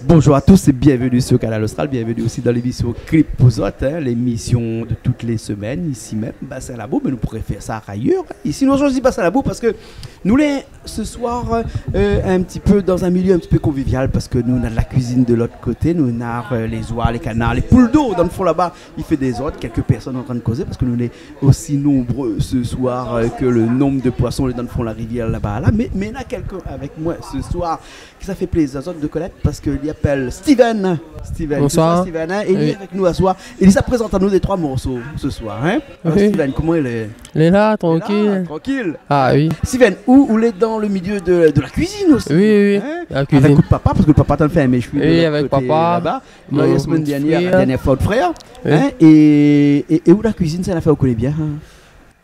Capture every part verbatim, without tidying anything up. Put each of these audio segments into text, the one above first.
Bonjour à tous et bienvenue sur Kanal Austral. Bienvenue aussi dans l'émission Clip pou zot, hein, l'émission de toutes les semaines, ici même, Bassin Labou, mais nou pouré fé sa ayèr, hein. Isi, nou la shoizi Bassin Labou parske nou lé, ce soir, euh, un petit peu dans un milieu un petit peu convivial, parske nou néna la kuizine de lot koté, nou néna, euh, lé zoi, lé kanar, lé poul d'or dan le fon laba, i fé dézord, kèlk pèrsone antrin kozé, parske nou lé osi nonbré ce soir, euh, ke le nonb de poison lé dan le fon la rivièr laba la. Mé, mé néna kèlkin avèk moin ce soir ke sa fé plézir azot de konèt, parske li apèl Steven. Steven, bonsoir. Bonsoir Steven, hein, é li lé avèk nou ce soir. É li sa prézant anou dé troi morso ce soir, hein. Alor, oui. Steven, koman i lé ? Lé la, trankil. Lé la, trankil. Ah oui. Steven, ou, ou lé dan le milieu de, de la kuizine osi. Oui, oui, oui. Hein ? La kuizine. Avèk out papa, parske le papa té fé in méchoui de lot koté laba. Oui, avèk papa. Mon, la semèn dèrnièr, mon ti frèr. La dèrnièr foi, out frèr. Oui. Hein ? É, é, é ou la kuizine, sa in afèr ou koné bien, hein ?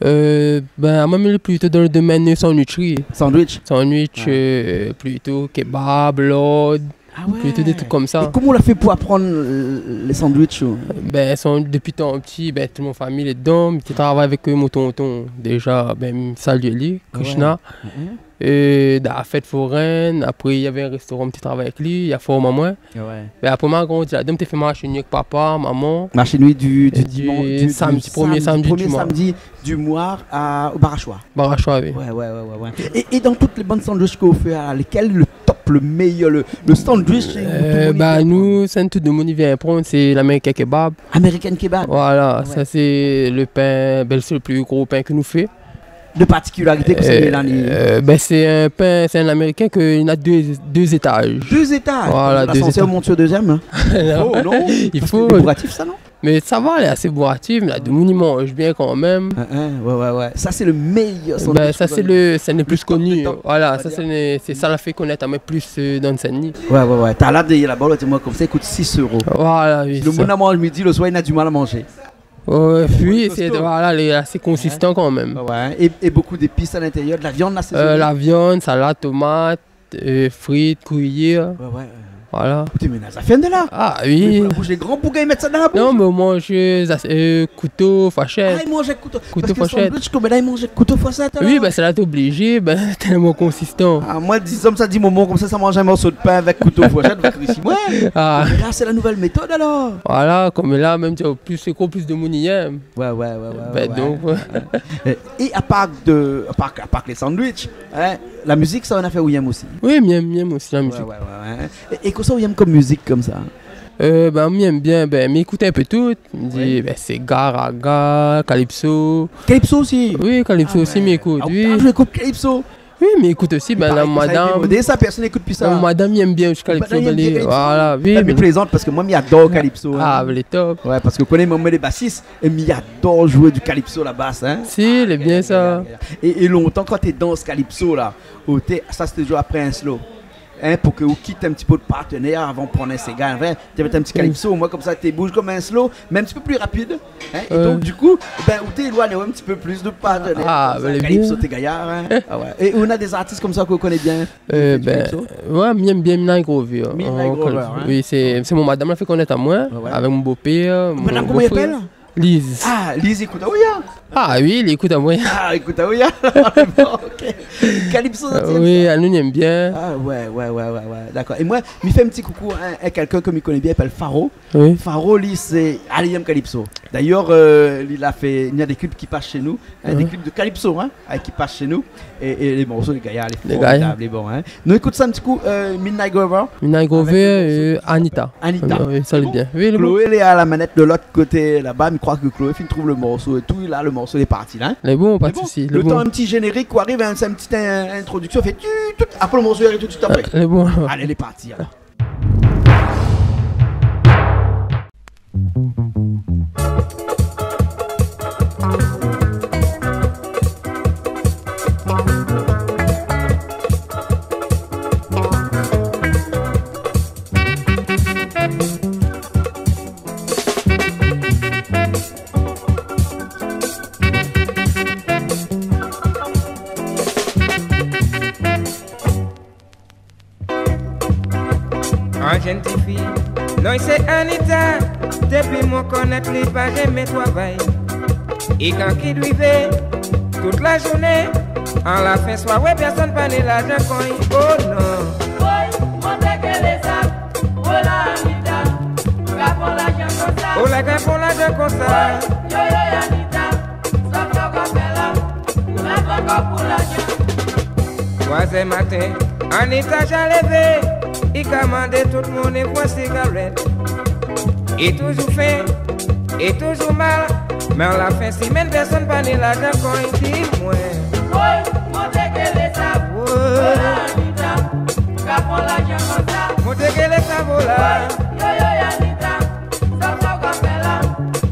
Euh, ben, amoin, mi lé plito dan le domèn sandwichri. Sandwich ? Sandwich, ouais. Euh, plito kebab, lord, ah ouais, plito dé truk konmsa. É koman ou la fé pou aprann, euh, lé sandwich, ou ? Ben, san-, dopi tan pti, ben, tout mon famiy lé dedan. Mi té travay avèk, euh, mon tonton. Déza, ben, mi salié ali, Krishna. Ouais. Mhm. Euh, dan la fèt foraine, apré, navé in réstoran, mi té travay avèk li, la form amoin. Ouais. Mé apré, ma grandi ladan, mi té fé marshé nu avèk papa, momon. Marshé nu du, du, du diman-, du, du samdi, promié samdi du moi. Promié samdi du moi à, au Barachois. Barachois, oui. Ouais, ouais, ouais, ouais, ouais. É, é dan tout lé bann sandwich ke ou fé, lékèl le top, le méyèr, le, le sandwich ke tout le moun i vien prann ? Euh, ben, nou, sèt tout demoun i vien prann, sé l'American Kebab. American Kebab. Voilà, ouais. Sa sé le pin, ben, sé le pli gro pin ke nou fé. De partikilarité ke sé la ni ? Euh, ben, sé in pin, sé in Amérikin ke néna dé, dé zétaz. Dé zétaz ? Voilà, dé zétaz. Lasansèr i mont su le dézièm, hein ? Non. Oh, non ? I fo. Parske lé bouratif, sa, non ? Mé sa va, lé asé bouratif, mé la, demoun i manz bien kanmèm. Hein, hein, ouais, ouais, ouais. Sa sé le méyèr sandwich. Ben, sa sé le, sé le pli koni. Le top de top, on va dire. Voilà, sa sé le, sé sa la fé konèt amoin plis, euh, dan Sint-Dni. Ouais, ouais, ouais. Talèr, dèrièr laba, ou la di amoin konmsa, i kout sis euro. Voilà, oui, sa. Si le moun la manz midi, le soir, li na du mal a manzé. Euh, oui, sé, voilà, lé asé konsistan kanmèm. Ouais. É, é bonpé zépis a l'intérieur, de la viann, la sézoné ? Euh, la viann, salad, tomat, euh, frit, kouyir. Ouais, ouais, ouais. Voilà. Ékout, mé na zafèr de la. Ah oui. Mé fo la boush lé gran pou gingn mèt sa dan la boush. Non, mé ou manz, euh, zas-, euh, kouto, fourshèt. Ah, i manz avèk kouto. Kouto, fourshèt. Parske sandwich, konm la, i manz avèk kouto, fourshèt, alor. Oui, ben, sé la, té oblizé, ben, tèlman konsistan. Ah, moin, di sa, sa di momon konmsa, sa manz in morso de pin avèk kouto, fourshèt, avèk risi, ouais. Ah. Mé la, sé la nouvèl métod, alor. Voilà, konm la, mèm, ti, plis, sé ankor plis demoun i èm. Ouais, ouais, ouais, ouais. Ben, ouais, donk, ouais. Euh, é apar de, apar, apar lé sandwich, hein, la mizik, sa in afèr ou i èm osi ? Oui, mi èm, mi èm osi la mizik. Ouais, ouais, ouais, ouais. É, é kosa ou i èm konm mizik konmsa ? Euh, ben, mi èm bien, ben, mi ékout in pé tout. Mi di, oui, ben, séga, raga, kalipso. Kalipso osi ? Oui, kalipso osi, mi ékout, oui. Ah ouais. Ah, ou ékout kalipso ? Oui, mi ékout osi, ben, la madam. I paré ke sa lé démodé, sa, pèrsone i ékout pi sa. La madam i èm bien osi kalipso, madam i èm bien kalipso. Voilà, oui. Non, mé mi plézant parske moin, mi ador kalipso, hein. Ah, ben, lé top. Ouais, parske ou koné, moin, moin lé basis é mi ador zoué du kalipso, la bas, hein. Si, lé bien, sa. Ah, ya, ya, ya, ya. É, é lontan, kan té dans kalipso, la, ou té, sa, sété zour apré in slow. Hein, pou ke ou kit in ti pé out partenèr avan pran in séga, enfin, té mèt in ti kalipso, oui, omoin konmsa té bouz konm in slow, mé in ti pé pli rapid, hein, é donk, du kou, ben, ou té éloign in ti pé plis de partenèr. Ah, konmsa, ben, kalipso, té gayar, hein. Ah ouais. É ou na dé zartis konmsa ke ou koné bien, euh, ki fé du kalipso ? Ben, ouais, mi èm bien Midnight Grover, hein. Midnight Grover, hein. Oui, sé, sé mon madam la fé konèt amoin, ouais, ouais, avèk mon bopèr, mon bofrèr. Madam, koman i apèl ? Liz. Ah, Liz i ékout aou, ya ? Ah oui, li ékout amoin. Ah, i ékout aou, ya. Bon, OK. Kalipso, sa, ti èm sa ? Oui, anou, nou èm bien. Ah ouais, ouais, ouais, ouais, ouais. Dakor. É moin, mi fé in ti koukou a, a kèlkin ke mi koné bien, i apèl Faro. Oui. Faro, li, sé, ah, li èm kalipso. Dayèr, euh, li la fé, néna dé klip ki pas shé nou, hein, dé klip de kalipso, hein, ah, ki pas shé nou. É, é lé morso, lé gayar, lé formidab, lé bon, hein. Lé gayar. Nou ékout sa in ti kou, euh, Midnight Grover. Midnight Grover, avèk le morso, euh, Anita. Anita. Ah oui, sa lé bon. Lé bon. Oui, lé bon. Chloé, lé a la manèt de lot koté laba, mi kroi ke Chloé fine trouv le morso é tout, la, le morso lé parti, la, hein. Lé bon, pa de sousi, lé bon. Le tan in ti zénérik, ou ariv, hein, sé in ti in-, introdiksion, fé tu, tout, apré le morso i ariv tout de suit apré. Euh, lé bon. Alé, lé parti, alor. An jenn tifi, non, sé Anita. Dépi moin konèt li, pa janmé travay. É kan ki drivé tout la zourné, a la fin soiré, pèrsone pa ni larzan koi. Oh non. Woy, monté ke lé zab, woy, Pou la gingn pran lajan konsa. Woy, yo, yo, Anita, sa fé ou ka fé la, ou la pran kò pou lajan. Trwa zèr matin, Anita ja lévé, i ka mandé tout moun i voi sigarèt. I toujou fin, i toujou mal, mé a la fin simèn, pèrsonn pa ni lajan, kan i di mwin. Woy, montré kèl é sa. Woy. Wola Anita, ka pran lajan konsa. Montré kèl é sa, wola. Woy, yo, yo, Anita, sa fé ou ka fé la,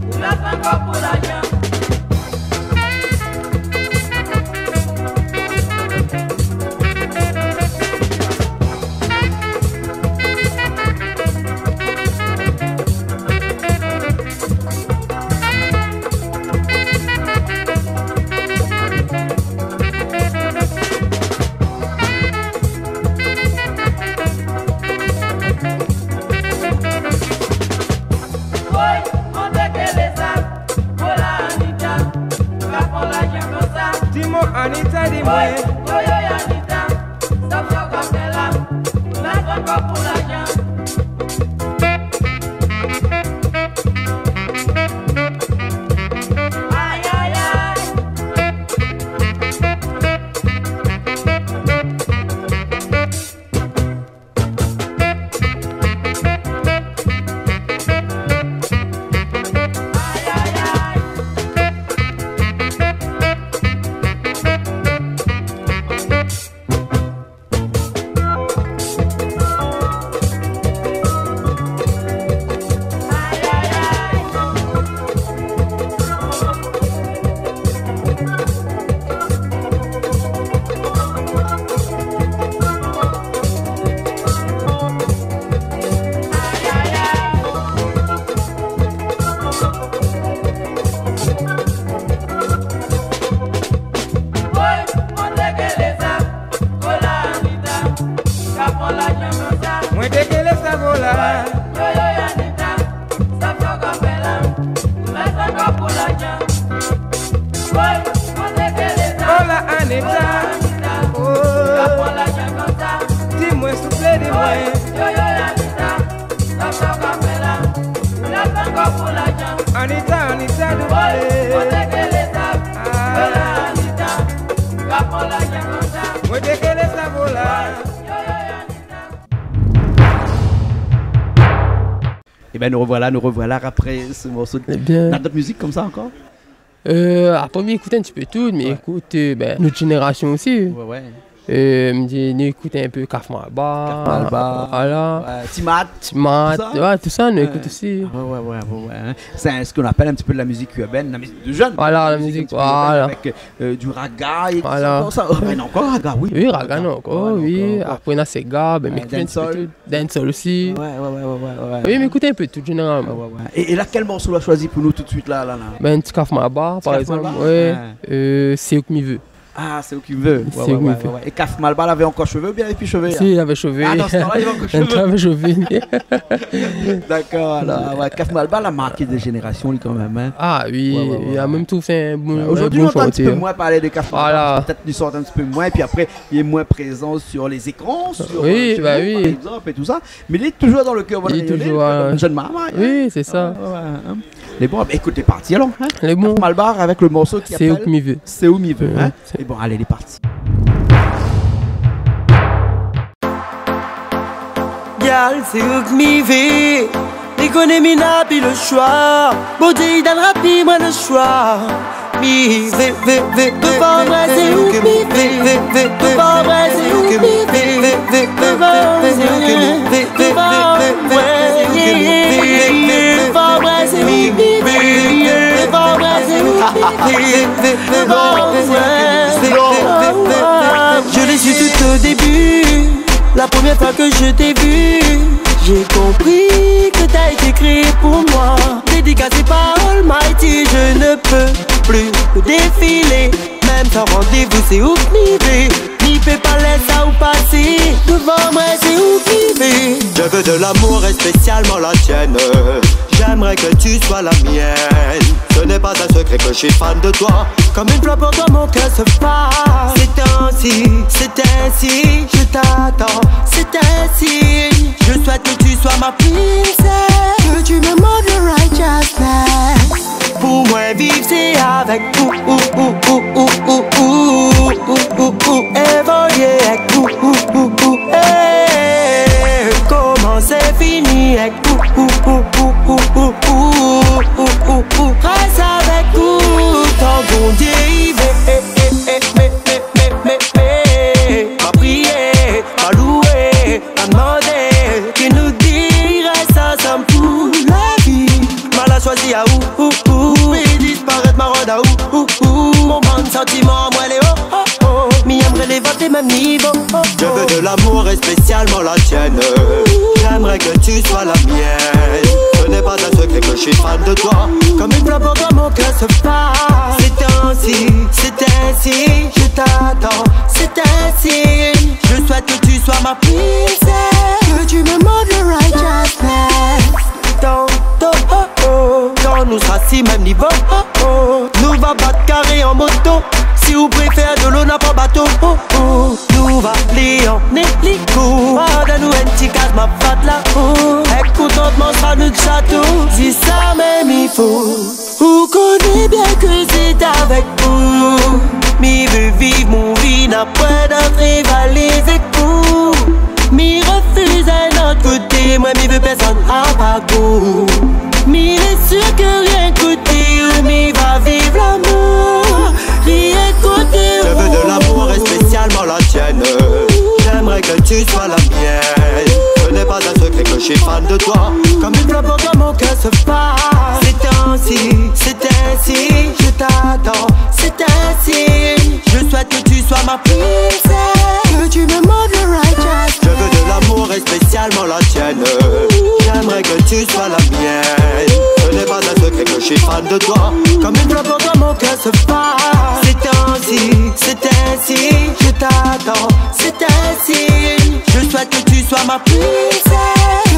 ou la pran kò pou lajan. Woy, montré kèl é sa. Wola Anita, ka pran lajan konsa. Di mwin, Anita, di mwin. Woy, yo, yo, Anita, sa fé ou ka fé la, ou la pran kò pou lajan. Ay, ay, ay. Woy, montré kèl é sa. Wola Anita, ka pran lajan konsa. Mwin di kèl é sa, wola. Woy, yo, yo, Anita, sa fé ou ka fé la, ou la pran kò pou lajan. Woy, montré kèl é sa. Wola Anita. Wola Anita, oh, ka pran lajan konsa. Di mwin, souplé, di mwin. Woy, yo, yo, Anita, sa fé ou ka fé la, ou la pran kò pou lajan. Anita, Anita, di mwin. Woy, montré kèl é sa. Ah. Wola Anita, ka pran lajan konsa. Montré kèl é sa, wola. Woy, yo, yo, Anita. Eh ben, nous revoilà, nous revoilà après ce morceau. Eh bien. Na dot mizik konmsa ankor ? Euh, apré, mi ékout in ti pé tout, mi ékout, euh, ben, nout zénérasion osi. Ouais, ouais. Euh, mi di, nou ékout in pé Kaf Malbar. Kaf Malbar. Voilà. Ouais, Timat. Timat, tout sa. Ouais, tout sa, nou ékout osi. Ah ouais, ouais, ouais, ouais, hein. C'est ce qu'on appelle un petit peu de la musique urbaine, la musique de jeunes. Voilà, la musique un petit peu urbaine, voilà, avec, euh, du raga et tout ça. Voilà. Ouais, non, ankor raga, oui. Oui, raga, non, ankor, oui. Ankor. Apré, na séga, ben, mi ékout in ti pé tout. Ouais, dancehall. Dancehall osi. Ouais, ouais, ouais, ouais, ouais, ouais. Oui, mi ékout in pé tout, zénéralman. Ouais, ouais, ouais. Et, et là, quel morceau ou as choisi pour nous tout de suite, là, là, là ? Ben, Kaf Malbar, par exemple. Kaf Malbar ? Ouais. Ouais. Euh, Sé ou k mi vé. Ah, Sé ou k mi vé. Sé ou k mi vé. Ouais, ouais, ouais, ouais. Et Kaf Malbar, lavé ankor shové oubien lavé pi shové, hein ? Si, lavé shové. Ah, dan se tan-la, lavé ankor shové. Lavé shové. D'accord, alors, ah ouais, Kaf Malbar la marqué des générations, lui, quand même, hein. Ah oui, ouais, ouais, ouais, la mèm trouvé in bon, in bon shantèr. Aujourd'hui, on entend un petit peu moins parler de Kaf Malbar, voilà, parce que peut-être li sort un petit peu moins, et puis après, il est moins présent sur les écrans, sur, euh, chez nous, par exemple, et tout ça. Oui, bah oui. Mais il est toujours dans le cœur, voilà, il est toujours, euh, jeune maman, hein. Oui, c'est ça. Ah, ouais, ouais, hein. Lé bon, écoute, lé parti alors, hein. Lé bon. Kaf Malbar avec le morceau qui s'appelle Sé ou k mi vé. Sé ou k mi vé, hein. Ouais. É bon, alé, lé parti. Gal, sé ou k mi vé. Mi koné mi na pi le shoi. Bondié i donnra pi mwin le shoi. Mi vé, vé, vé, vé, dovan mwin, sé ou k mi vé. Dovan mwin, sé ou k mi vé. Dovan mwin, sé ou k mi vé. Dovan mwin, sé ou k mi vé. Dovan mwin, sé ou k mi vé. Dovan mwin, sé ou k mi vé. Je l'ai su tout au début, la première fois que je t'ai vu. J'ai compris que t'as été créé pour moi. Dédicacé par Almighty, je ne peux plus défiler. Mèm san randévou, sé ou k mi vé. Mi pé pa lès aou pasé. Dovan mwin, sé ou k mi vé. Je veux de l'amour et spécialement la tienne. J'aimerais que tu sois la mienne. Ce n'est pas un secret que je suis fan de toi. Comme une fleur pour toi, mon cœur se bat. C'est ainsi, c'est ainsi, je t'attends. C'est ainsi, je souhaite que tu sois ma princesse. Que tu me montres le righteous. Viv sé avèk ou, ou, ou. Évolié avèk ou, ou, ou, ou. Eh, komansé fini avèk ou, ou, ou. Rès avèk ou, tan Bondié i vé. Eh, eh, eh, mé, mé, mé, mé, mé. Ma priyé, ma loué, ma mandé, ki nou di rès ansanm pou la vi. Ma la shoizi aou, ou, ou. Mi disparèt, ma rod aou, ou, ou. Mon bann santiman, mwin lé o, o, o. Mi èmré lévé a mèm nivo, o, o. Je veux de l'amour et spécialement la tienne. J'aimerais que tu sois la mienne. Ce n'est pas un secret que je suis fan de toi. Comme une fleur pour toi, mon cœur se bat. C'est ainsi, c'est ainsi, je t'attends. C'est ainsi, je souhaite que tu sois ma princesse. Que tu me montres le righteousness. Tan, tan, o, o. Tan nou sra si mèm nivo, o, o. Nou va bat karé an moto. Si ou préfèr dolo, na pa bato, o, o. Nou va alé an éliko. Adan nou in ti kaz, ma fat la, o. Èk kontantman sra nout shato. Si sa mèm i fo. Ou koné bien ke sé avèk ou mi vé viv mon vi, na pwin d'antré, valiz é kou. Mi refiz in ot koté, mwin mi vé pèrsone a pa kou. Mi lé sir ke rienk koté ou mi va viv lamour. Rienk koté ou. Je veux de l'amour et spécialement la tienne. J'aimerais que tu sois la mienne. Ce n'est pas un secret que je suis fan de toi. Comme une fleur pour toi, mon cœur se bat. C'est ainsi, c'est ainsi, je t'attends. C'est ainsi, je souhaite que tu sois ma princesse. Que tu me montres le righteousness. Je veux de l'amour et spécialement la tienne. J'aimerais que tu sois la mienne. Ce n'est pas un secret que je suis fan de toi. Comme une fleur pour toi, mon cœur se bat. C'est ainsi, c'est ainsi, je t'attends. C'est ainsi, je souhaite que tu sois ma princesse.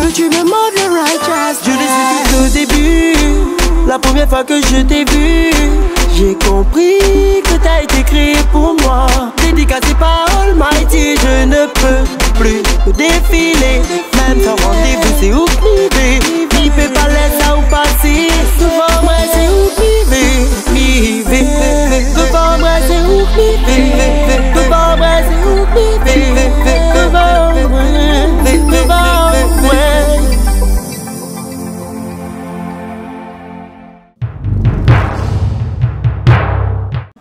Que tu me montres le righteousness. Je le sais depuis le début. La première fois que je t'ai vu, j'ai compris que t'as été créé pour moi. Dédicacé par Almighty, je ne peux plus défiler. Mèm san randévou, sé ou k mi vé. Mi pé pa lès aou pasé. Dovan mwin sé ou k mi vé. Mi vé. Dovan mwin sé ou k mi vé. Dovan mwin sé ou k mi vé. Dovan mwin, dovan mwin.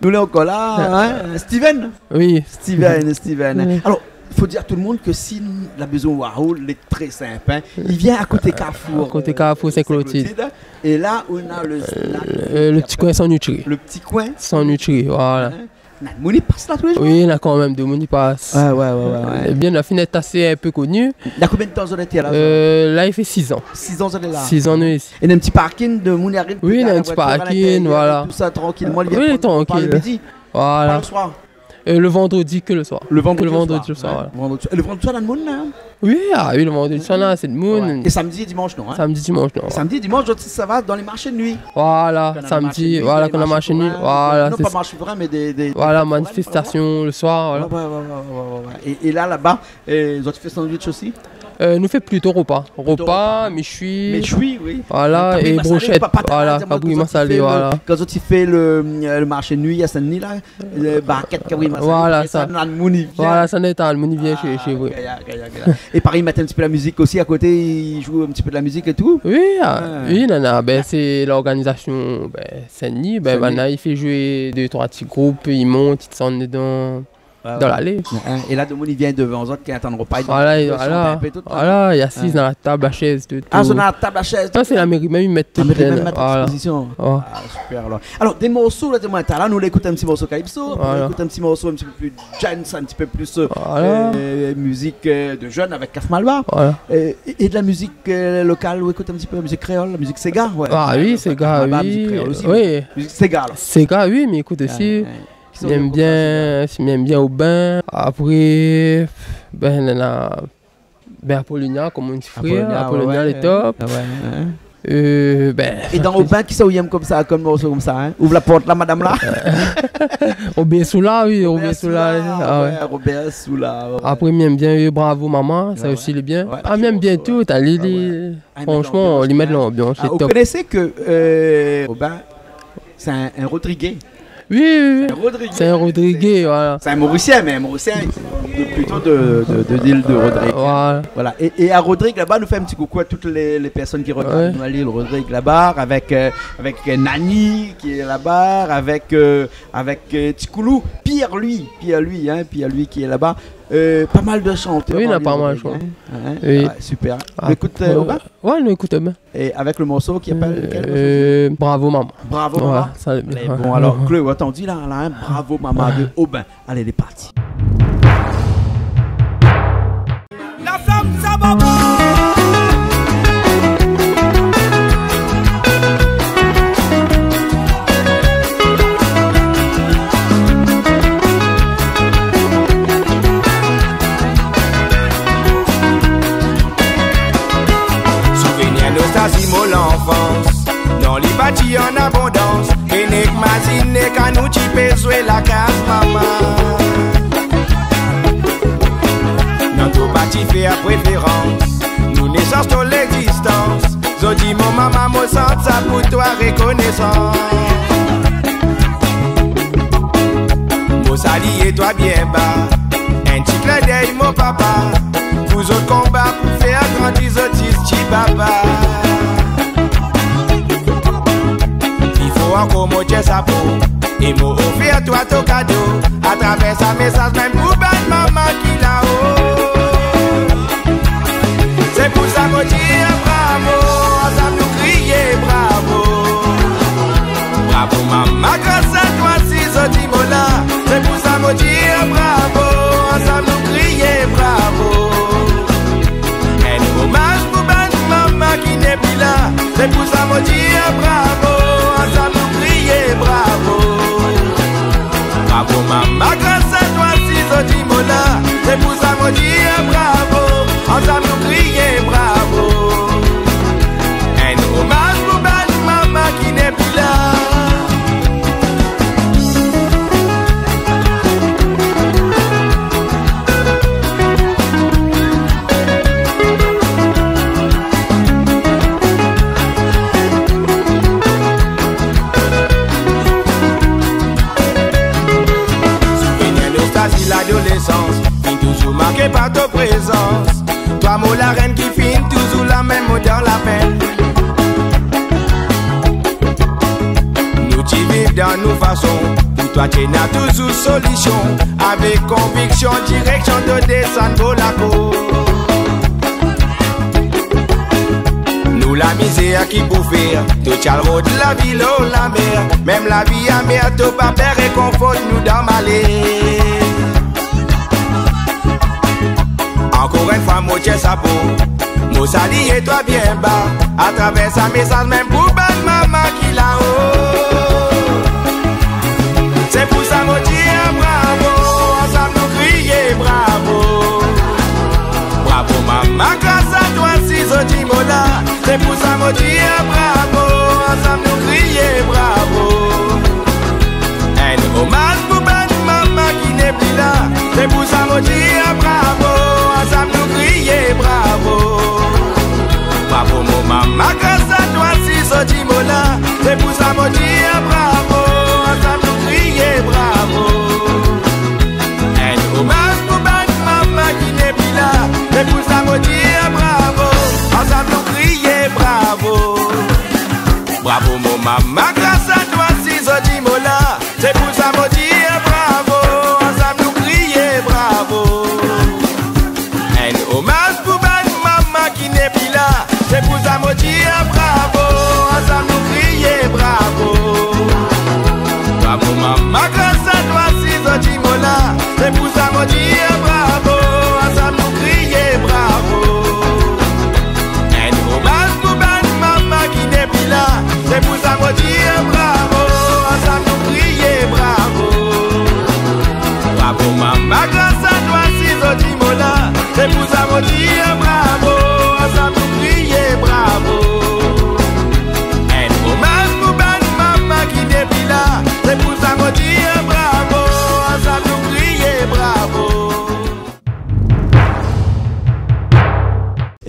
Nou lé ankor la, in, Steven ? Oui. Steven, Steven. Oui. Alor, fo dir a tout le mond ke si la bézoin oir aou, lé trè sinp, in. Li vien a koté Carrefour, a koté Carrefour, euh, Sainte-Clotilde. Sainte-Clotilde. É la, ou na le snack, euh, le ti koin sandwicherie. Le ti koin sandwicherie, voilà. In ? Na moun i pas la tou lé zour ? Oui, na kan mèm demoun i pas. Ouais, ouais, ouais, ouais, ouais. Bien, la fine èt asé in pé koni. Na konbien d'tan zot lé la, sa ? Euh, la, i fé siz an. Siz an zot lé la. Siz an, oui. É na in ti parking, demoun i ariv, i gar la voiture à l'intérieur, tout ça, tranquillement, i vien pran le repas le midi. Oui, trankil. Voilà. Pas le soir. Euh, le vendredi, que le soir. Le vendredi au soir, ouais. Que le vendredi au soir, voilà. Vendredi. É le vendredi soir, na d'moun la, in ? Oui, ah oui, le vendredi soir, na asé d'moun. Ouais. É samedi, dimansh, non, in ? Samedi, dimansh, non. Samedi, dimansh, zot i sava dan le marshé de nuit. Voilà, samedi, voilà, kan na marshé de nuit, voilà, sé sa. Non, pa marshé forain, mé dé, dé, dé fèt foraines, par exemple. Voilà, manifestation le soir, voilà. Ouais, ouais, ouais. É, é la, laba, euh, zot i fé sandwich osi ? Euh, nou fé plito repa. Plito repa, repa. Méchoui. Méchoui, oui. Voilà, é broshèt. Kabri masalé, pa, pa, voilà, zot i fé le, kan zot i fé le, euh, le marshé de nuit a Saint-Denis, la, euh, barkèt kabri masalé, voilà, é sa, sa, na d'moun i vien. Voilà, sa, na d'moun i vien shé, shé, oui. Ah, gayar, gayar, gayar. É parèy, i mèt in ti pé la mizik osi a koté, i zoué in ti pé de la mizik é tou ? Oui, ah, oui, nana, bin, sé l'organizasion, bin, Saint-Denis, bin, Saint-Denis. Banna i fé zoué dé, troi ti group, i mont, i désann dedan. Ouais, ouais. Dan lalé. In, é la, demoun i vien devan zot, ki atann repa, i vien shant in pé, tout sa. Voilà, i asiz dan la tab, la shèz, tout. Ah, sé dan la tab, la shèz, tout. Sa, sé la méri mèm i mèt tout. La méri mèm i mèt a dispozision. Voilà. Ah, super, alor. Alor, dé morso, la, demoun, la, nou ékout in ti morso calypso, nou ékout in ti morso in ti pé pli dance, in ti pé pli, euh, mizik, euh, de jenn avèk Kaf Malbar. Voilà. Euh, é, é de la mizik, euh, lokal, ou ékout in ti pé la mizik kréol, la mizik séga, ouais. Ah oui, séga, oui. Kaf Malbar, mizik kréol osi, mé mizik séga, alor. Séga, oui, mi ékout osi. Ouais, ouais. Kisa ou ékout dan séga ? Mi èm bien, mi èm bien Aubin. Apré, bin, nana, bin, Apolonia, konm mon ti frèr, Apolonia, ouais, ouais, lé top. Ah ouais, ouais. Euh, bin, é dan Aubin, kisa ou èm konmsa, konm morso konmsa, in ? Ouv la port la, madam la. Robert Soula, oui, Robert Soula, ah ouais, Robert Soula, ouais, ouais. Apré, mi èm bien, euh, Bravo Maman, sa osi lé bien. Ouais, ouais. Ah, mi èm bien tout, ali, li, fransman, li mèt lanbians, lé top. Ah, ou koné ke, euh, Aubin, C'est un, un Rodriguais. Oui, oui, oui. C'est un Rodriguais. C'est un Rodriguais, voilà. C'est un Morisien, mais un Morisien de, plutôt de, de, de l'île de Rodrigue. Voilà. Voilà. Et, et à Rodrigue, là-bas, nou fé in ti coucou à toutes les, les personnes qui regardent, ouais, nou, à l'île Rodrigue, là-bas, avec, euh, avec, euh, Nani, qui est là-bas, avec, euh, avec, euh, Tikoulou, Pierre-Louis, Pierre-Louis, hein, Pierre-Louis qui est là-bas. Euh, pas mal de chanteurs, oui, na pa mal, hein. Oui. Ouais, super. Ah, écoute, euh, euh, Aubin. Ouais, nou ékout Aubin. Et avec le morceau qui appelle, quel morceau ? Euh, Bravo Maman. Bravo Maman. Ouais, sa lé bien. Allez, ouais, bon, alors, Chloé, ou antann la, la, hein, Bravo Maman de Aubin. Allez, lé parti. La flamme, sa va. Souvenir, nostalzi, mo lanfans. Non, li bati an abondans. Nek maziné kan nou ti pé zoué la kaz mama. Non, nou pa ti fé préférans. Nou nésans, to légzistans. Zot di mo mama, mo sant sa pou twa, rékonésans. Mo salié twa bien ba. In ti klin d'èy, mo papa. Pou zot konba pou fé grandi zot ti, ti baba. I fo ankor mo tir sapo. É mo ofèr twa to kado. Atravèr sa mésaz, mèm pou bann mama ki la-o. Sé pou sa mo di bravo, ansanm nou kriyé bravo. Bravo mama, gras a twa si zot di mo la. Sé pou sa mo di bravo, ansanm nou kriyé bravo. In omaz pou bann mama ki néna pi la. Sé pou sa mo di bravo, ansanm nou kriyé bravo. Bravo mama, gras a twa si zot di mo la. Sé pou sa mo di bravo, ansanm nou kriyé bravo. In omaz pou bann mama ki néna pi la. Souvenir, nostalzi, ladolésans, fine touzour marké par to prézans. Twa mo larèn ki fine touzour la, mèm dan la pèn. Nou ti viv dan nou fason, pou twa té na touzour solision. Avèk konviksion, dirèksion, to désann Bolako. Nou la mizèr ki pou fèr, to tjal rod la vil o la mèr. Mèm la vi amèr, to pa pèr, rékonfort nou dan malèr. Ankor in fwa mo tir sapo, mo salié twa bien ba. Atravèr sa mésaz, mèm pou bann mama ki la-o. Sé pou sa mo di bravo, ansanm nou kriyé bravo. Bravo mama, gras a twa si zot di mo la. Sé pou sa mo di bravo, ansanm nou kriyé bravo. In omaz pou bann mama ki néna pi la. Sé pou sa mo di bravo, ansanm nou kriyé bravo. Bravo mo mama, gras a twa si zot di mo la. Sé pou sa mo di bravo, ansanm nou kriyé bravo. In omaz pou bann mama ki néna pi la. Sé pou sa mo di bravo, ansanm nou kriyé bravo. Bravo mo mama, gras a twa si zot di mo la. Sé pou sa mo di bravo, ansanm nou kriyé bravo. In omaz pou bann mama ki néna pi la. Sé pou sa mo di bravo, ansanm nou kriyé bravo. Bravo mama, gras a twa si zot di mo la. Sé pou sa mo di bravo, ansanm nou kriyé bravo. In omaz pou bann mama ki néna pi la. Sé pou sa mo di bravo, ansanm nou kriyé bravo. Bravo mama, gras a twa si zot di mo la. Sé pou sa mo di bravo, ansanm nou kriyé bravo. In omaz pou bann mama ki néna pi la. Sé pou sa mo di bravo, ansanm nou kriyé bravo.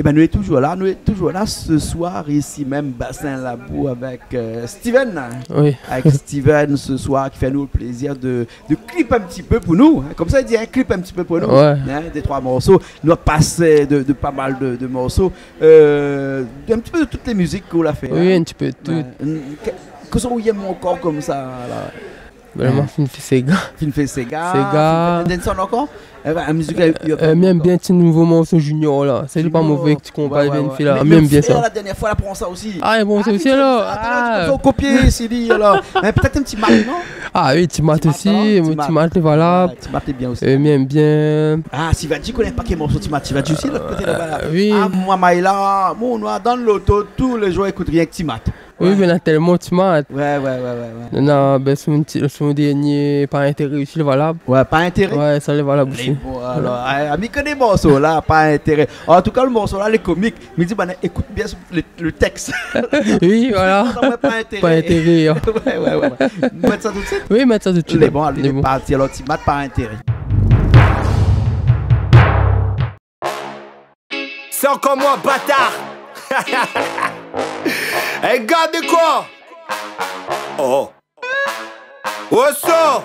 Bin, nou lé toujour la, nou lé toujour la se soir, isi mèm, Bassin Labou, avèk, euh, Steven. Oui. Avèk Steven, se soir, ki fé anou le plézir de, de clip in ti pé pou nou, in. Konmsa i di, in clip in ti pé pou nou. Ouais. In, dé, troi morso. Nou la pas de, de pa mal de, de morso. Euh, in ti pé de tout lé mizik ke ou la fé, oui, in ti pé de tout. Ouais. Ke, kosa ou yèm ankor konmsa, la ? Bin, moin, fine fé séga. Fine fé séga, séga. Fine fé dancehall ankor ? Ébin, la mizik la, euh, mi yèm bien ti nouvo morso Junior la. Sé li pa mové, ti konpa, ouais, ouais, ouais. Mé mi yèm bien sa. La dernièr foi la pran sa osi. Ah, lé bon, sa osi, alor. Ah, ou kopié, sé li, alor. Mé pétèt in ti mat, non ? Ah oui, ti mat osi, ti mat, non ? Ti mat, voilà. Ouais, ti mat lé bien osi. Euh, mi yèm bien. Ah, Sivadji, koné pa ké morso ti mat. Sivadji osi, lot koté laba la. Euh, oui. Ah, moin, Maïla, moin, nou lé dan loto, tou lé jour, ékout rienk ti mat. Oui, mé na tèlman ti mat. Ouais, ouais, ouais, ouais, ouais. Non, bin, son ti, son dernié, Pa Intéré osi, lé valab. Ouais, Pa Intéré. Ouais, sa lé valab osi. Lé bon, alor, ah, mi koné morso la, Pa Intéré. An tou ka, le morso la lé komik. Mi di, bin, ékout bien le, le tèks. Oui, voilà. Sa, ouais, Pa Intéré. Pa Intéré, in. Ouais, ouais, ouais, ouais. Mèt sa tout suit ? Oui, mèt sa tout suit. Lé bon, alé, lé bon. Parti, alor, ti mat, Pa Intéré. C'est encore moi, bâtard. Eh, gars de quoi ? Oh. What's up ?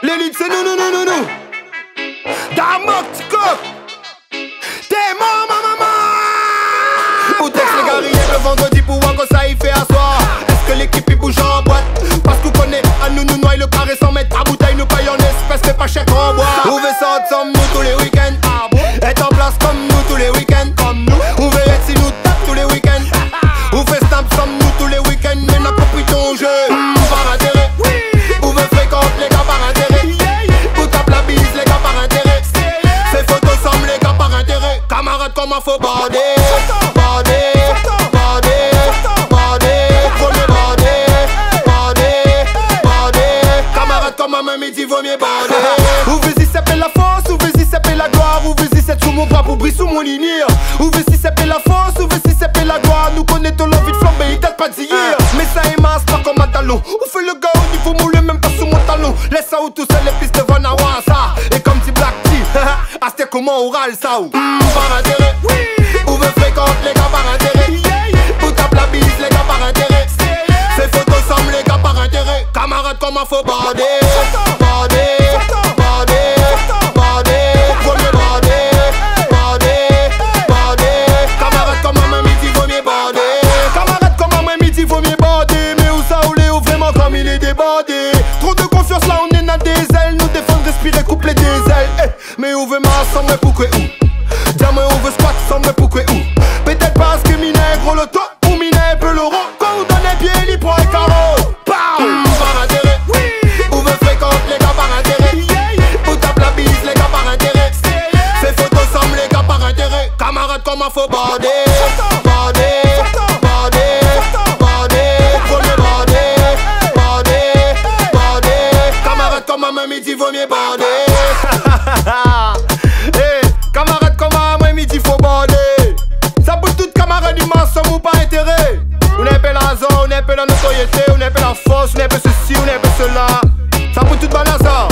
L'élite, c'est nous, nous, nous, nous, nous. Damok, Tico. T'es mon maman, maman. Ou tèks lé gars, rienk le vandredi pou voir kosa i fé aswar. Èske lékip i bouz an boit ? Parske ou koné, anou, nou noy le karé san mèt a boutèy, nou pèy an èspès, mé pa shèk an boi. Ou vé sort ansanm nou tou lé wikenn. Èt an plas konm nou tou lé wikenn. Konm nou. Ou vé èt si nou tap tou lé wikenn. Ou vé snap ansanm nou tou lé wikenn. Mé na konpri ton jeu. Hmm, Pa Intéré. Ou vé frékant lé gars Pa Intéré. Ou tap la biz lé gars Pa Intéré. Fé foto ansanm lé gars Pa Intéré. Kamarad, koman fo bordé ? Bordé, bordé, bordé. Vo myé bordé, bordé, bordé. Kamarad, koman mèm i di, vo myé bordé. Ou vé zis èpé la fors, ou vé zis èpé la gloir, ou vé zis èt sou mon bra pou briy sou mon limièr. Ou vé zis èpé la fors, ou vé zis èpé la gloir. Nou koné ton lanvi de flanbé, i dat pa d'yèr. Mé sa i marsh pa konm a dalon. Ou fé le gars o nivo, mon lé mèm pa sou mon talon. Lès sa ou tousèl, lé plis devan na war sa. É konm di Black T, astèr koman ou ral sa ou. Hmm, Pa Intéré. Ou vé frékant lé gars Pa Intéré. Ou tap la biz lé gars Pa Intéré. Fé foto ansanm lé gars Pa Intéré. Kamarad, koman fo bordé ? Bordé, bordé, bordé. Vo myé bordé, bordé, bordé. Kamarad, koman mèm i di, vo myé bordé. Kamarad, koman mèm i di, vo myé bordé. Mé ousa ou lé, ou vréman konm i lé débordé. Tro de konfians la, ou néna dé zèl. Nou défann, respiré, koup lé dé zèl. Eh. Mé ou vé marsh ansanm, mé poukwé ou ? Di amwin, ou vé squat ansanm, mé poukwé ou ? Pétèt parske mi néna in gro loto, ou mi néna in pé loro. Kan ou donn in pyé, li pran in karo. Bam ! Hmm, Pa Intéré. Ou vé frékant lé gars Pa Intéré. Ou tap la biz lé gars Pa Intéré. Fé foto ansanm lé gars Pa Intéré. Kamarad, koman fo bordé ? Bordé, bordé, bordé. Vo myé bordé, bordé, bordé. Kamarad, koman mèm i di, vo myé bordé. Eh, kamarad, koman mèm i di, fo bordé. Sa pou tout kamarad i marsh ansanm ou Pa Intéré. Ou néna in pé larzan, ou néna in pé la notoriété, ou néna in pé la fors, ou néna in pé sesi, ou néna in pé sela. Sa pou tout banna sa.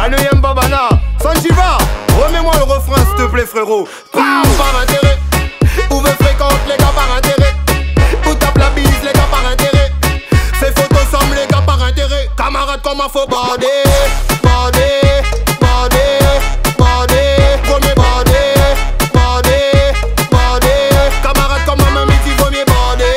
Anou yèm banna. Sanjiva, remets-moi le refrain, s'il te plaît, frérot. Bam ! Pa Intéré. Ou vé frékant lé gars Pa Intéré. Ou tap la biz lé gars Pa Intéré. Fé foto ansanm lé gars Pa Intéré. Kamarad, koman fo bordé ? Bordé, bordé, bordé. Vo myé bordé, bordé, bordé. Kamarad, koman mèm i di, vo myé bordé.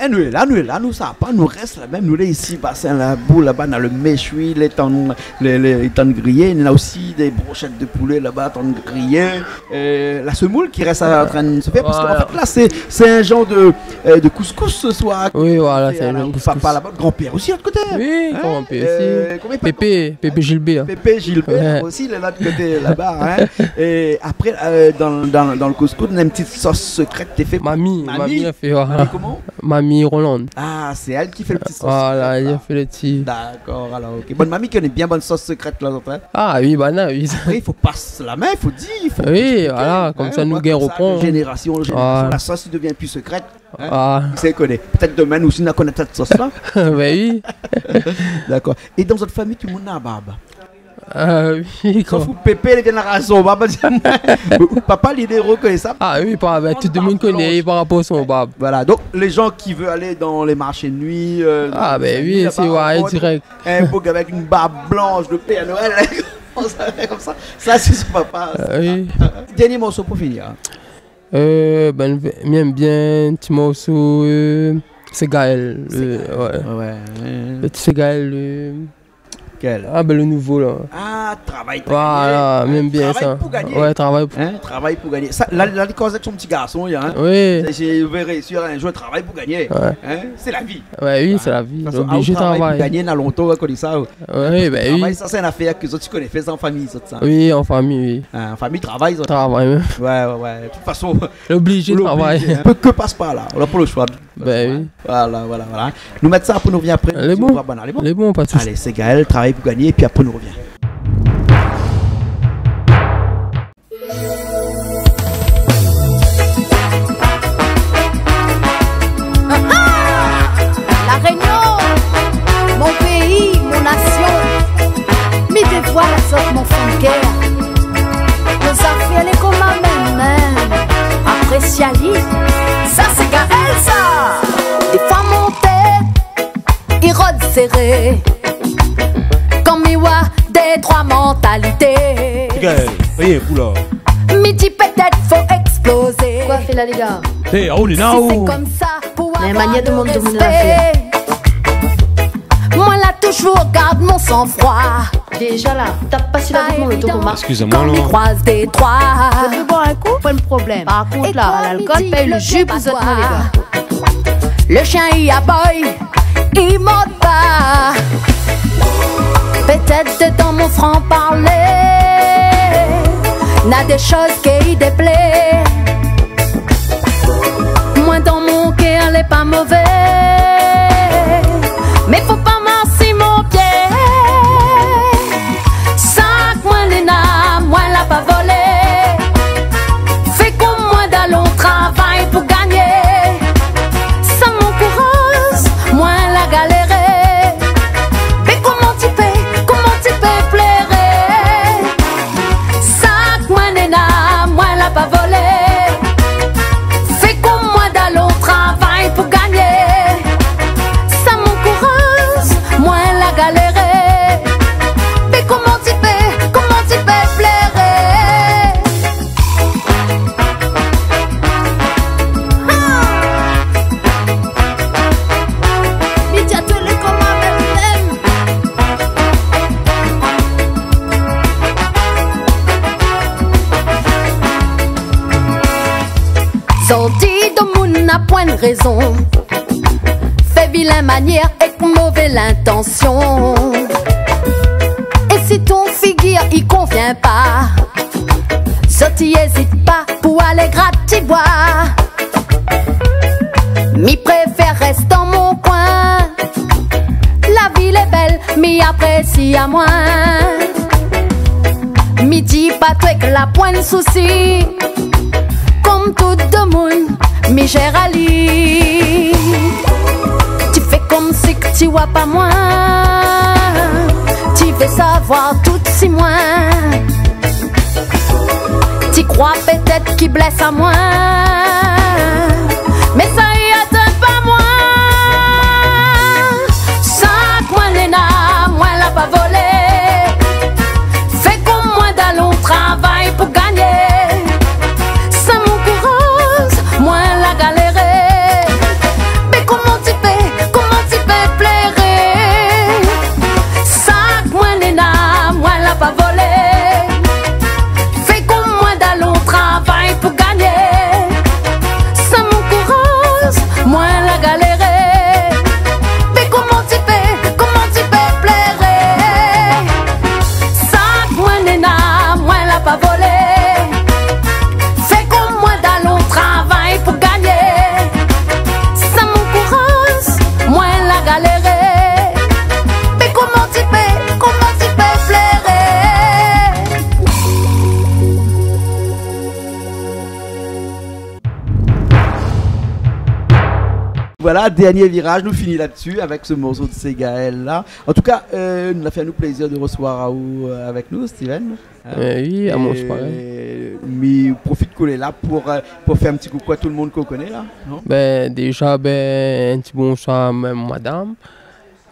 Eh, nou lé la, nou lé la, nou sava pa, nou rès la mèm, nou lé isi, Bassin Labou, laba, na le méchoui, lé tan, lé, lé, lé tan griyé, néna osi dé broshèt de poulé laba, tan griyé. Euh, la semoul ki rès a, antrin de se fèr, parske an fèt, la, sé, sé in janr de, euh, de kouskous se soir. Oui, voilà, sé in janr de kouskous. Papa laba, granpèr osi, lot koté. Oui, granpèr osi. Pépé, Pépé Gilbert. Pépé Gilbert osi, lé lot koté laba, in. É apré, euh, dan, dan, dan le kouskous, néna in ti sos sekrèt té fé. Mami, mami la fé, voilà. Mami koman ? Mami Roland. Ah, sé èl ki fé le ti sos sekrèt la. Voilà, èl i fé le ti. Dakor, alor, OK. Bon, mami i koné bien bann sos sekrèt la, zot, in. Ah oui, banna, oui. Apré, i fo pas la min, i fo di, i fo èspliké, voilà, konmsa nou gingn ropran. Jénérasion an jénérasion, la sos i devien pli sekrèt, in. Kisa i koné ? Pétèt domin nou osi nou va konèt sèt sos la. Bin oui. Dakor. É dan zot famiy, tout le moun na barb ? Ah oui, kan... Sof pou pépé, li vien la razi son bab. Papa, li lé rokoné sa. Ah oui, pa, ben, tout demoun i koné par rapor a son bab. Voilà, donc les gens qui veulent aller dans les marchés de nuit, euh, ah ben oui, sé, ouais, dirèk. Un beau gars avec une barbe blanche de Père Noël. Konmsa, konmsa. Sa sé son papa, sa. Ah oui. Dernier morso pou fini, hein. Euh, ben, mi èm bien ti morso, euh, Ségaël, euh, ouais. Ouais, ouais. Le ti Ségaël, euh, Kèl ? Ah, ben, le nouvo la. Ah, Travay pou gagné. Voilà, mi èm bien sa. Travay pou gagné. Ouais, Travay pou... Hein, Travay pou gagné. Sa, la, la, li koz èk son ti garson, hein. Oui. Sé, sé, ou vé réisi in zour, Travay pou gagné. Ouais. Hein, sé la vi. Ouais, oui, sé la vi. Oblizé travay. Travay pou gagné, na lontan, ou koné sa. Oui, ben oui. Travay, sa sé in afèr ke zot i koné, fé sa an fami, zot sa. Oui, an fami, oui. Hein, an fami, travay, zot. Travay, oui. Ouais, ouais, ouais. De tout fason, oblizé travay. Oblizé, hein. Pé ke pas par la. Ou na pa le shoi. Ben oui. Voilà, voilà, voilà. Nou mèt sa, apré nou revien apré. Lé bon. Lé bon, pa de sousi. Alé, Ségaël, Travay pou gagné, épi apré nou revien. La Réunion, mon pays, mon nation. Mi dévoil azot mon fon de kèr. Nout zafèr lé koman mèm, mèm. Apré Siali, sa sé Gaël sa. Défoi mon tèt i rod séré. Kan mi oi dé troi mantalité, Gaël, rien pou la. Mi di pétèt fo èksplozé. Koi fé la, lé gars ? Hey, oh, Lina, oh. Si sé konmsa pou avoir le respé. Mé manièr de mont, de mont la fé. Moin la touzour gard mon san-froi. Déza la, tap pa si la vit mon loto pou mark. Eskiz amoin, kan mi kroiz dé troi. Ou vé boir in kou ? Pa de problèm. Par kont la, lalkol i pèy le ji pou zot, lé gars. Le shien i aboy, i mord pa. Pétèt dedan mon fran parlé, na dé shoz ki déplé. Moin dan mon kèr lé pa mové, mé fo pa mars si mon pié. Sak moin néna, moin la pa volé. Fé konm moin, dalon travay pou gagné. San mon kouraz, moin la galéré. Mé koman ti pé, koman ti pé pléré ? Sak moin néna, moin la pa volé. Fé konm moin, dalon travay pou gagné. San mon kouraz, moin la galéré. Mé koman ti pé, koman ti pé pléré ? Ah ! Mi di atou lé koman mèm, mèm. Zot i di domoun na poin rézon, fé vilin manièr èk mové lintansion. É si ton figir i konvien pa, zot i ézit pa pou alé grat ti boi. Mi préfèr rès dan mon koin. La vi lé bèl, mi aprési amoin. Mi di pa twé ke la poin sousi. Konm tout domoun, mi zèr ali. Ti fé konmsi ke ti oi pa moin. Ti vé savoir tout si moin. Ti kroi pétèt ki blès amoin, mé sa i atinn pa moin. Sak moin néna, moin la pa volé. Fé konm moin, dalon travay pou gagné. San mon kouraz, moin la galéré. Mé koman ti pé, koman ti pé pléré ? Sak moin néna, moin la pa volé. Fé konm moin, dalon travay pou gagné. San mon kouraz, Voilà, dernié viraz, nou fini la-dsi avèk se morso de Ségaël la. An tou ka, euh, nou la fé anou plézir de resevoir aou, euh, avèk nou, Steven. Hein ? Mé oui, amoin osi parèy. É mi profit k'ou lé la pou, euh, pou fé in ti koukou a tout le moun k'ou koné la, non ? Bin, déza, bin, in ti bonsoir a mon madam.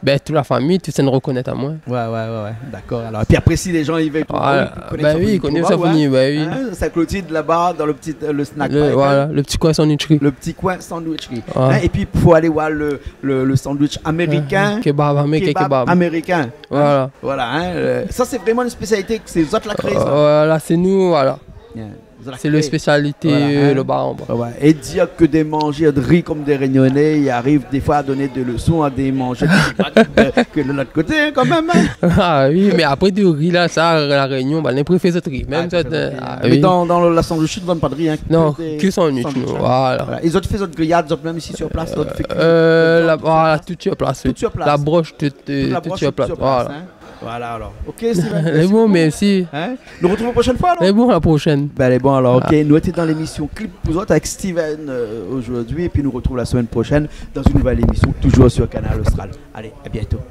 Bin, tout la fami, tout sak i rekonèt amoin. Ouais, ouais, ouais, ouais. Dakor. Alor, épi apré, si lé jan i vé trouv aou, i koné sa, bin oui, i koné sa, hein, Saint-Clotilde, laba, dan le ti, euh, le snack bar, voilà, le ti koin sandwicherie. Le ti koin sandwicherie. Ouais. Hein, épi pou alé voir le, le, le sandwich américain. Kebab américain, kebab américain. Voilà. Voilà, hein, euh, sa sé vréman in spésialité, sé zot la kréé sa. Euh, voilà, sé nou, voilà. Bien. Sé le spésialité, voilà, hein, le bar an ba. Ouais, ouais. É dir ke dé manzèr de ri konm dé Rényoné i ariv défoi a donn dé leson a dé manzèr de, ke de lot koté, hein, kan mèm, hein. Ah oui, mé apré de ri la, sa, La Rényon, bin, lé préfé zot ri. Mèm zot, ah oui. Mé dan, dan la sandwicherie, i vann pa de ri, hein. Non, ke sandwich, nou, voilà. Voilà. É zot i fé zot griyad zot mèm isi sur plas, zot i fé kui, euh, la, voilà, tout sur plas, oui. Tout sur plas. La brosh, tout, euh, tout sur plas, hein. Voilà, alor. Ok, Steven, mèrsi bokou. Lé bon, mèrsi. Hein ? Nou retrouv la proshèn foi, alor ? Lé bon, la proshèn. Bin, lé bon, alor, ok. Voilà. Nou lété dan lémisyon Clip pou zot avèk Steven, euh, zordi, épi nou retrouv la semèn proshèn dan in nouvèl émisyon, toujour sur Kanal Austral. Alé, à bientôt.